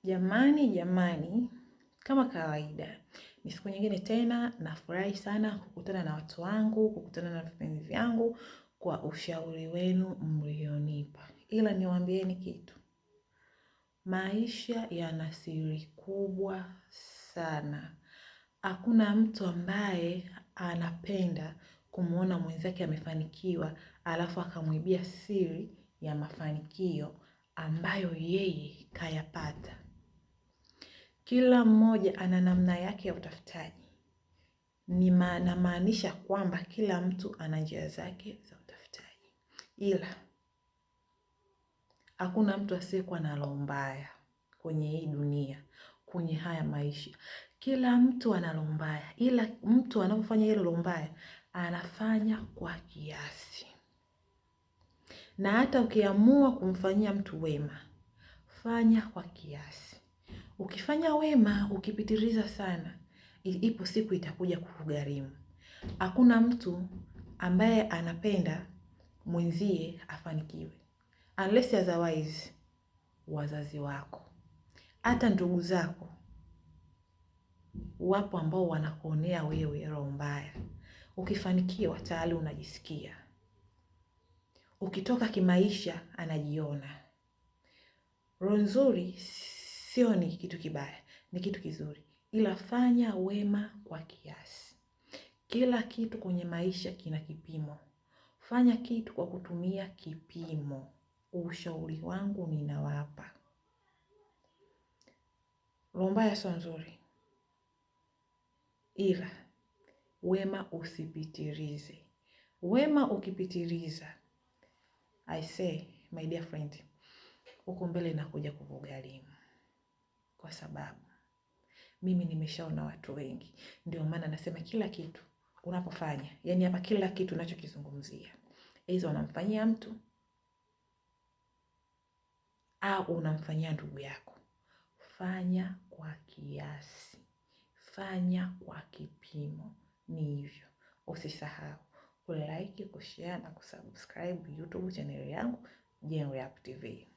Jamani, jamani, kama kawaida ni siku nyingine tena, nafurahi sana kukutana na watu wangu, kukutana na vipenzi vyangu kwa ushauri wenu mlionipa. Ila niwaambieni kitu, maisha yana siri kubwa sana. Hakuna mtu ambaye anapenda kumwona mwenzake amefanikiwa alafu akamwibia siri ya mafanikio ambayo yeye kayapata. Kila mmoja ana namna yake ya utafutaji. Ni namaanisha kwamba kila mtu ana njia zake za utafutaji, ila hakuna mtu asiyekuwa na roho mbaya kwenye hii dunia, kwenye haya maisha. Kila mtu ana roho mbaya, ila mtu anapofanya ile roho mbaya anafanya kwa kiasi. Na hata ukiamua kumfanyia mtu wema, fanya kwa kiasi. Ukifanya wema ukipitiliza sana, ipo siku itakuja kukugharimu. Hakuna mtu ambaye anapenda mwenzie afanikiwe, unless otherwise wazazi wako, hata ndugu zako wapo ambao wanakuonea wewe roho mbaya. Ukifanikiwa tayari unajisikia, ukitoka kimaisha anajiona. Roho nzuri sio ni kitu kibaya, ni kitu kizuri, ila fanya wema kwa kiasi. Kila kitu kwenye maisha kina kipimo. Fanya kitu kwa kutumia kipimo. Ushauri wangu ninawapa. Roho mbaya sio nzuri, ila wema usipitilize. Wema ukipitiliza, I say my dear friend, huko mbele inakuja kukugharimu, kwa sababu mimi nimeshaona watu wengi. Ndio maana nasema kila kitu unapofanya, yani hapa kila kitu unachokizungumzia, aidha unamfanyia mtu au unamfanyia ndugu yako, fanya kwa kiasi, fanya kwa kipimo. Ni hivyo. Usisahau kulike, kushare na kusubscribe YouTube channel yangu Jenrap TV.